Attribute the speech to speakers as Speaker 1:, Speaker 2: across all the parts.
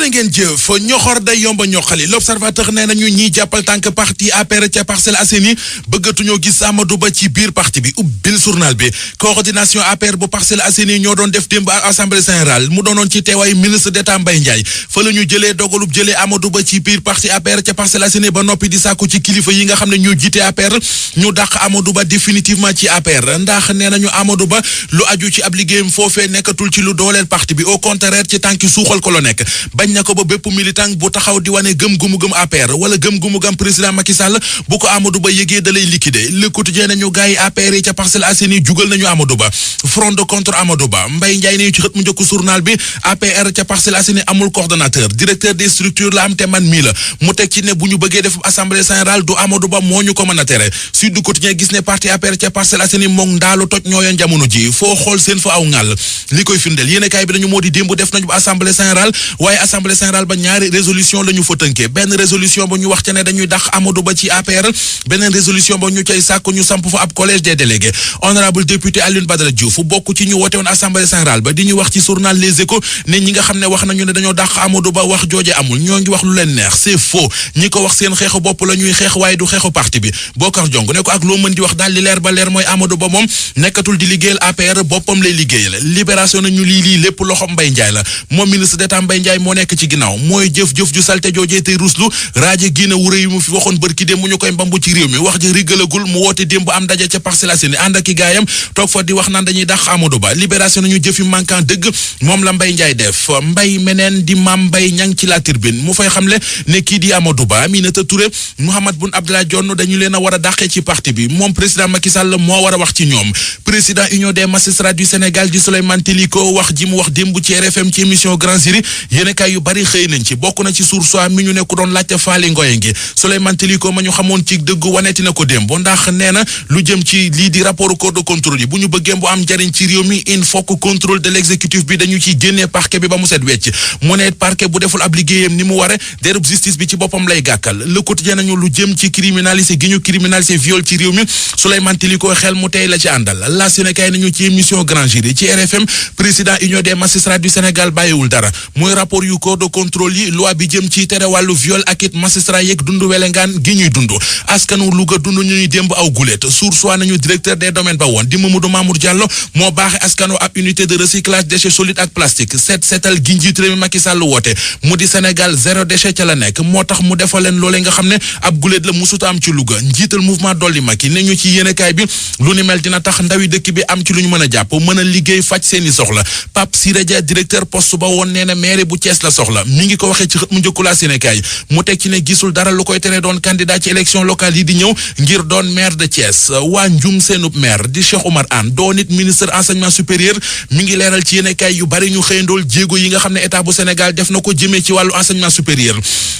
Speaker 1: jërë ngeen jëf ñoxor day yomba ñoxali l'observateur nee nañu ñiy jàppal tànk parti APR ca Parcelles Assainies bëggatuñoo gis Amadou Ba ci biir parti bi ubbil journal bi coordination APR bu Parcelles Assainies ñoo doon def démb ak assemblée générale mu doonoon ci teewaayu ministre d'État Mbaye Ndiaye fa la ñu jëlee dogalub jëlee Amadou Ba ci biir parti APR ca Parcelles Assainies ba noppi di sàkku ci kilifa yi nga xam ne ñoo jiite APR ñu dàq Amadou Ba définitivement ci APR ndax nee nañu Amadou Ba lu aju ci ab liggéeyam foofee nekkatul ci lu dooleel parti bi au contraire ci tànki suuxal ko la nekk bañ na ko ba bépp militant bu taxaw di wane gëm APR wala gëm président Macky Sall bu ko Amadou Ba yëgee da lay liquider Le Quotidien nañu gaay yi APR yi ca Parcelles Assainies jugal nañu Amadou Ba front de contre Amadou Ba Mbaye Ndiaye ne ci xët mu njëkk journal bi APR ca Parcelles Assainies amul coordonnateur directeur des structures la am te man mii la mu teg ci ne bu ñu bëggee def assemblée générale du Amadou Ba moo ñu ko mën a tere Sud du Quotidien gis ne parti APR ca Parcelles Assainies moom ndaalu toj ñooyoon jamono ji foo xool seen fa aw ngàll li koy firndeel yéenekaay bi dañu moo di démb def nañu assemblée générale waaye assemblée générale ba ñaari résolution la ñu fa tënkee benn résolution ba ñu wax ca ne dañuy dax Amadou Ba ci APR beneen résolution ba ñu cay sàkk ñu samp fa ab collège des délégués honorable député Alioune Badara Diouf bokk ci ñu woote woon assemblée générale ba di ñu wax ci journal Les Échos ne ñi nga xam ne wax nañu ne dañoo dax Amadou Ba wax jooje amul ñoo ngi wax lu leen neex c'est faux ñi ko wax seen xeexu bopp la ñuy xeex waaye du xeexu parti bi Bokar Jong ne ko ak loo mën di wax daal li leer ba leer mooy Amadou Ba moom nekkatul di liggéeyal APR boppam lay liggéeyal libération nañu lii lépp loxo Mbaye Ndiaye la moom ministre d'État Mbaye Ndiaye moo nekk ci ginnaaw mooy jëf-jëf ju salte joojee tey ruslu raaje génn wu rëy mu fi waxoon bërki démb mu ñu koy mbambu ci réew mi wax ji riggalagul mu woote démb am daje ca Parcelles Assainies ànd ak i gaayam toog fa di wax naan dañuy dàq Amadou Ba libération nañu jëfi manquant dëgg moom la Mbaye Ndiaye def Mbaye meneen di Mame Mbaye Niang ci La Tribune mu fay xamle ne kii di Amadou Ba Aminata Touré Mahammed Boun Abdallah Dionne dañu leen a war a dàqee ci parti bi moom président Macky Sall moo war a wax ci ñoom président union des magistrats du Sénégal di Souleymane Teliko wax ji mu wax démb ci RFM ci émission Grand Jury yéenekaay yu bari xëy nañ ci bokk na ci Source A mi ñu ne ku doon laajte faali ngoye ngi Souleymane Teliko ma ñu xamoon ci dëgg waneeti na ko démb ndax nee na lu jëm ci lii di rapport corps de contrôle yi bu ñu bëggee bu am njariñ ci réew mi il faut que contrôle de l'exécutif bi dañu ciy génnee parquet bi ba mu set wecc mu ne parquet bu deful ab liggéeyam ni mu ware derub justice bi ci boppam lay gàkkal Le Quotidien nañu lu jëm ci criminalisé gi ñu criminalisé viol ci réew mi Souleymane Teliko xel mu tey la ci àndal la Sénégal nañu ci émission Grand Jury ci RFM président union des magistrats du Sénégal bàyyiwul dara mooy rapport yu corps de contrôle yi loi bi jëm ci tere wàllu viol ak it magistrat yeeg dund welengaan gi ñuy dund askanu Louga dund ñuy démb aw gulet Source A nañu directeur des domaines ba woon di Mamadou Mamour Diallo moo baaxe askanu ab unité de recyclage déchets solides ak plastique seetal gi njiit réew mi Macky Sall woote mu di Sénégal zéro déchet ca la nekk moo tax mu defal leen loolee nga xam ne ab gulet la musuta am ci Louga njiital mouvement dolli Macky ne ñu ci yéenekaay bi lu ni mel dina tax ndawi dëkk bi am ci lu ñu mën a jàpp mën a liggéey faj seeni soxla Pape Siré Dia directeur poste ba woon nee na maire bu Thiès la soxla mi ngi ko waxee ci xët mu njëkku la Sénégal mu teg ci ne gisul dara lu koy tere doon candidat ci élection locale yi di ñëw ngir doon maire de Thiès waa njum seenub maire di Cheikh Oumar Anne doon it ministre enseignement supérieur mi ngi leeral ci yéenekaay yu bari ñu xëyandool jéego yi nga xam ne état bu Sénégal def na ko jëmee ci wàllu enseignement supérieur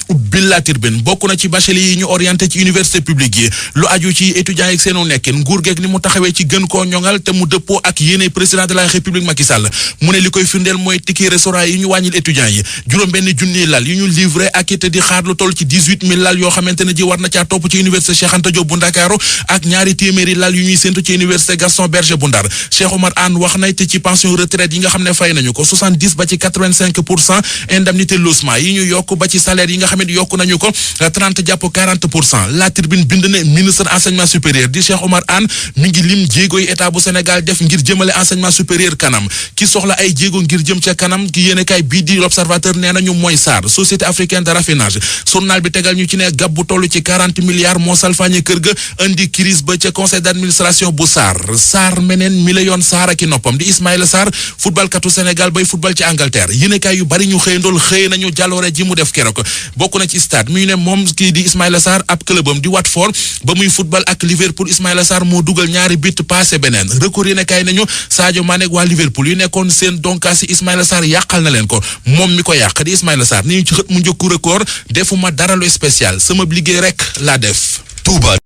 Speaker 1: ubbil La Tribune bokk na ci bachelier yi ñu orienté ci université publique yi lu aju ci étudiants yi ak seenu nekkin nguur geeg ni mu taxawee ci gën koo ñoŋal te mu dëppoo ak yéene président de la république Macky Sall mu ne li koy firndeel mooy ticket restaurant yi ñu wàññil étudiants yi juróom-benn junniy lal yi ñu livré ak it di xaar lu toll ci 18 000 lal yoo xamante ne ji war na caa topp ci université Cheikh Anta Diop bu Ndakaaru ak ñaari téeméeri lal yu ñuy séntu ci université Gaston Berger bu Ndar Cheikh Oumar Anne wax na te ci pension retraite yi nga xam ne fay nañu ko 70 ba ci 85% indemnité logement yi ñu yokk ba ci salaire yi nga xam ne yokk nañu ko 30 jàpp 40% La Tribune bind ne ministre enseignement supérieur di Cheikh Oumar Anne mi ngi lim jéego yi état bu Sénégal def ngir jëmale enseignement supérieur kanam ki soxla ay jéego ngir jëm ca kanam ki yéenekaay bii di l'Observateur nee nañu mooy SAR société africaine de raffinage journal bi tegal ñu ci ne gab bu toll ci 40 milliards moo salfaañe kër ga indi crise ba ca conseil d'administration bu SAR meneen million SAR ak i noppam di Ismaïla Sarr footballkatu Sénégal bay football ci Angleterre yéenekaay yu bari ñu xëyandool xëy nañu jàlloore ji mu def keroog bokk na ci stade mi ñu ne moom kii di Ismaïla Sarr ab clubam di Watford ba muy football ak Liverpool Ismaïla Sarr moo dugal ñaari but passé beneen record yéenekaay nañu Sadio Mané ak waa Liverpool yu nekkoon seen donkaasi Ismaïla Sarr yàqal na leen ko moom mi ko yàq di Ismaïla Sarr ni ñu ci xët mu njëkku record defuma dara lu spécial sama liggéey rek laa def Touba